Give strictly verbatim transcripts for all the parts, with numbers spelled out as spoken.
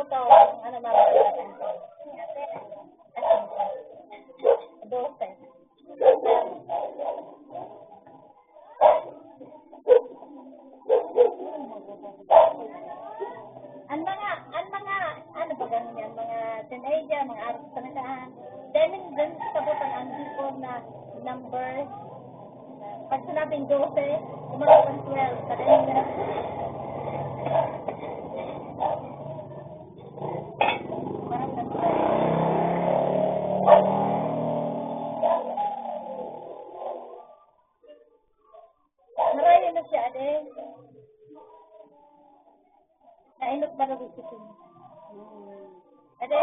Ito, ang ano naman, dose. Ang mga, ang mga, ano ba ganun yan? Mga teenager, mga artista na siya. Dahil minsan, sabutan ang before na number. Pag sinabing dose, umarap ang twelve. Sa kanya na. Umarap ang twelve. Marayo na siya, ade. Nainot ba na gusto ko? Ade.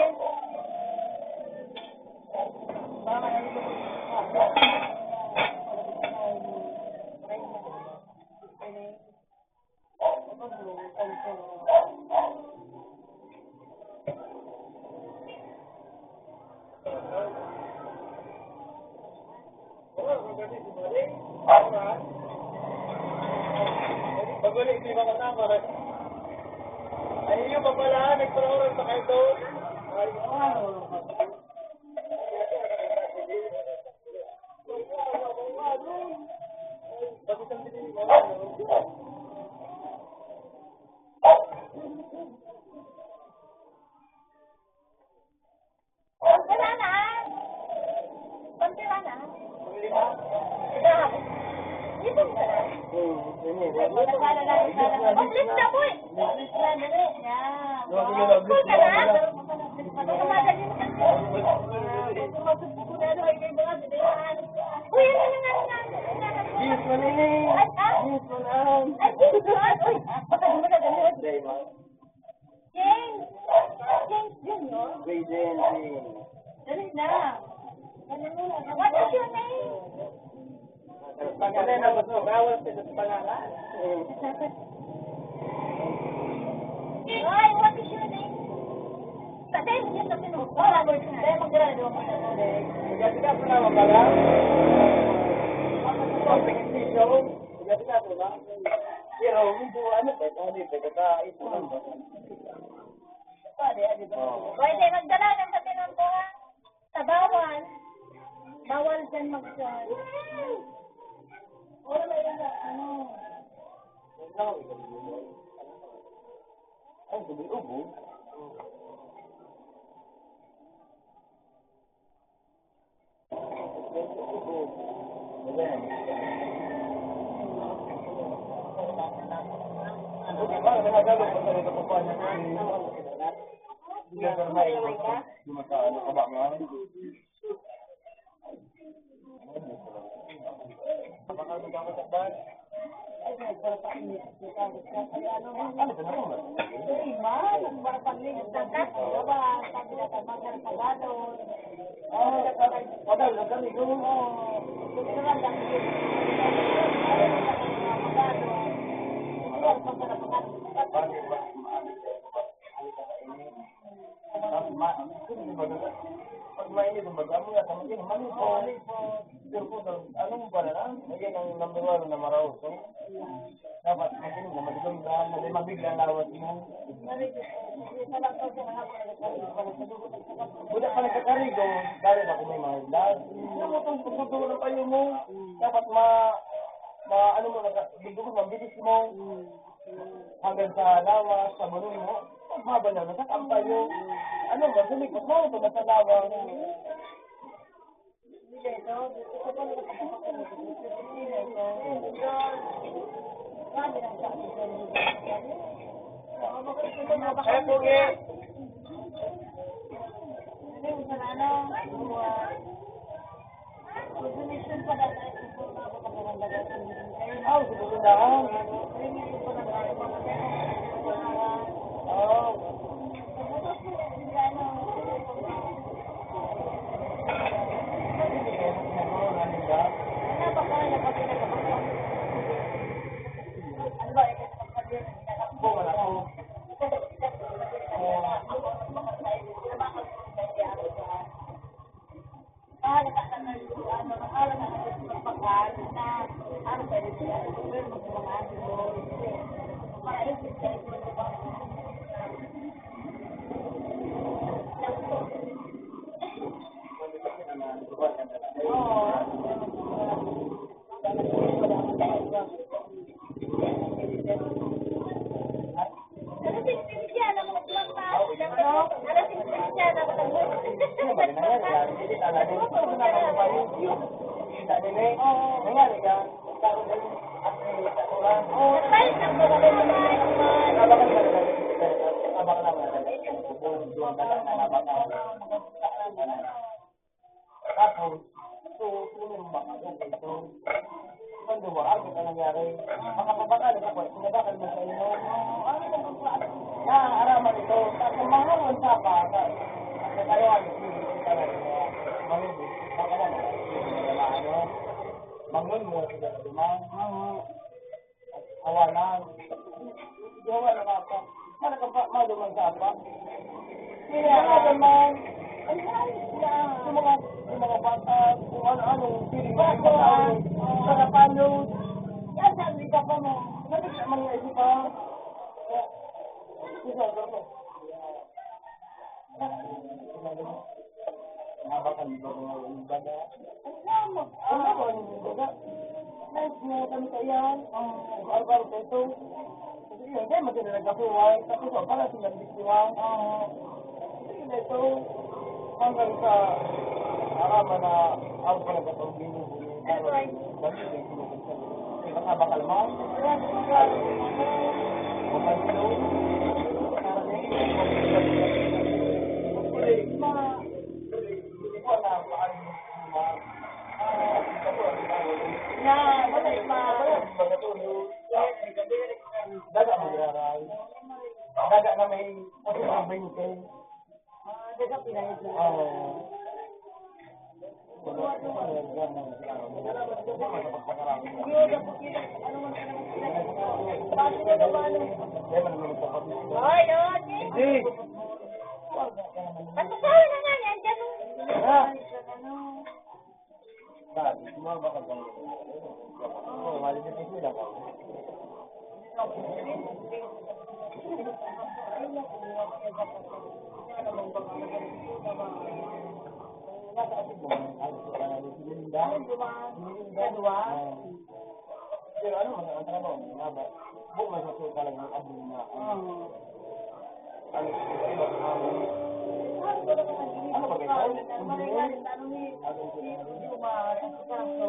Pagbalik, di ba, kasama rin? Ay, iyo pa pala, nagpalaoran pa kayo doon. Ay, wow. Pantira na. Pantira na. Ito. Ito ka na. Hmm, ini. Pag-bless na, boy. Pag-bless na, dali. Yan. Pag-bless ka na. Pag-bless ka na. Uy, ano na nga, ano na nga, ano na nga? Yes, man, eh. Ay, ah? Yes, man, ah. Ay, yes, man. Uy, baka di mo na ganun. Dahil, ma'am. James. James Junior? Grade N, James. Dali na. What is your name? Pag ano na, mas mabawal sa pangalan. Mm. Hoy, what is your name? Sa James, yun sa pinuha. Kaya magdala doon, magdala doon. Magdala ka na, magdala. Ang pag-ibig ko, magdala ka na. Pero, hindi ko ano, pwede, hindi, pwede ka, ito lang ba? Pwede, ano ba? Oo. Pwede, magdala ng sa pinangkuhan. Sa bawal. Bawal dyan mag-, ano. Ay, gubi-ubo. Pag mainit ang baga, amo na, tama din, mali po, mali po. Pero po, ano mo pala na? Ayan ang number one na maraos, no? Dapat, makinig na, madugang na, na, mabigla ang lawas mo. Wala pa nagkakarigo, dahil ako may mga vlog. Alam mo, itong pagdudulo ng payo mo, dapat ma-, ma-, ano mo, nagka-, dudugo, mabilis mo. Hanggang sa lawas, sa bulong mo, paghaba na, nasa kampayo. Ano mo, sumikot mo, ito, nasa lawas. Kaya po, eh. Ah, gusto ko na. Oo. Duwang daga na nabakal. Tapos, so, sino yung baka? Okay, so, ang duwa, ano ka nangyari? Makapabakal ka po, sinabakal mo sa inyo. Ano yung baka? Na, araman ito. Tapos, mga wansa pa, sa, sa tayo, ano, sino yung baka na rin, mga, mga, baka na, mga, ano, mangun mo, sila, di ba? Oo. Awa na. Yawa na nga pa. Mana ka pa, maluman sa apa? Kaya nga naman, yung mga, yung mga bata, kung ano-ano, feeling mo, bata, mga panos. Yan, sabi ka pa mo. Sabi ka, mga iba. Isa, isa, isa. Nabakan ba mga iba na? Ano ba ang iba na? Nice mo kami sa iyan. Ang arbal sa ito. Kasi yun, kaya maganda nagkapuway. Tapos, oh, para silang bisiwang. Sige na ito. Hanggang sa arama na ang pala katong binubuhay. Ano ba? Basta yung pinupagsabi. Kaya baka bakal mo? Bakal ito. Na, wala pa. Daga magraray. Daga na may, may bente. Daga pinahid na. Oo. Ay, oh, sige. Hindi. Pagkakawa na nga yan, dyan. Ha? Sabi, sumama ka ba? Oo, mali na sila. Nasa atid mo, ano, si Linda? Ano, dumaan? Si Linda? Sa duwa? Oo. Pero ano, ang, ang trabaho mo, nga ba? Buo man sa suot talaga ng abon na, ano? Oo. Ano, ano ba, ano? Ano ba, ganyan? Ano ba, ganyan? Ano ni, ano ni, ano ni, ano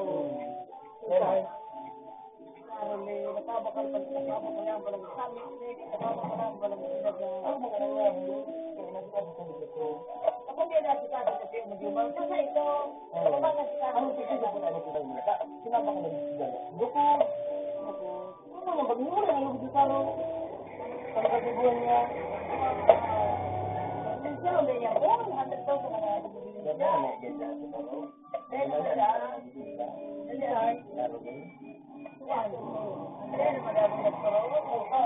ni, Claro, may natabakal pa, natabakal pa yan, walang sabi, may natabakal pa yan, walang sinabi. Ano ba, ano nga, ano? Kaya nagsabi sa mga ito. Kapag may nagsasabi sa iyo, mag-iwan, basta ito. Oo. Kapag nagsasabi sa iyo, ano, sinabi ko na, ano, sinabi mo na, ka-, sinabi ko na, sinabi. Buko. Buko. Ano nga, pag-iwan na, ano, gusto sa ano? Ano kasi buhay niya? Ang siya, ang ganyan po, ang anak daw sa mga Ganyan, ganyan, siguro. Dahil naman siya. Dahil naman siya. Dahil naman siya.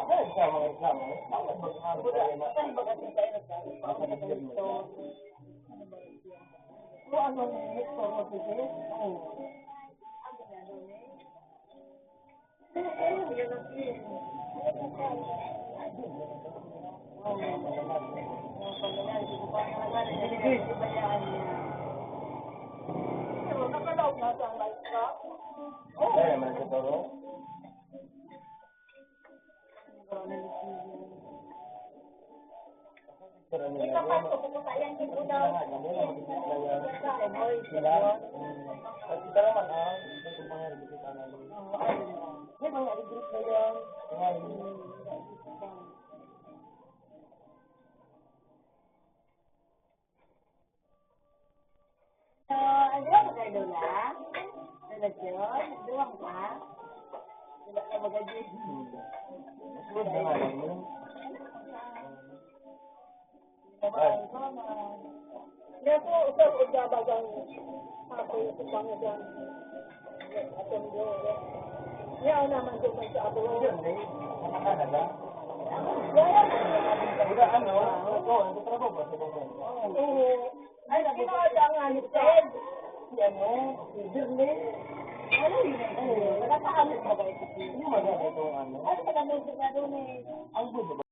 Dahil siya, mga reklamo, eh. Bakit ba, ano, wala, saan ba kasi tayo nagkakaroon ng ganito? Kung ano, may reklamo, sige. Oo. Ikaw pa, kung kaya yung tigulang. Sila? At kita naman, ah, ito yung mga requisite na. Oo, ayun. May mga requisite na yan. So, ang duwa ka, Lola? Relasyon? Duwa ka? Wala ka magagawin. Mas good na nga yun. Kaya po, sir, kung babagang ako yung isang isang atong doon. Kaya naman doon sa ako. Yun, eh. Nakakana ba? Wala po. Wala, ano? Ito, ang trabaho ba sa baba? Oo. Ay, nagkita ka ang alis, sir. Si ano? Si Jermaine? Ano yun? Oo. Nakakaalis ba kayo sa Hindi maganda itong ano? Ay, sa ganun, sa ganun, eh. Ang gusto ba?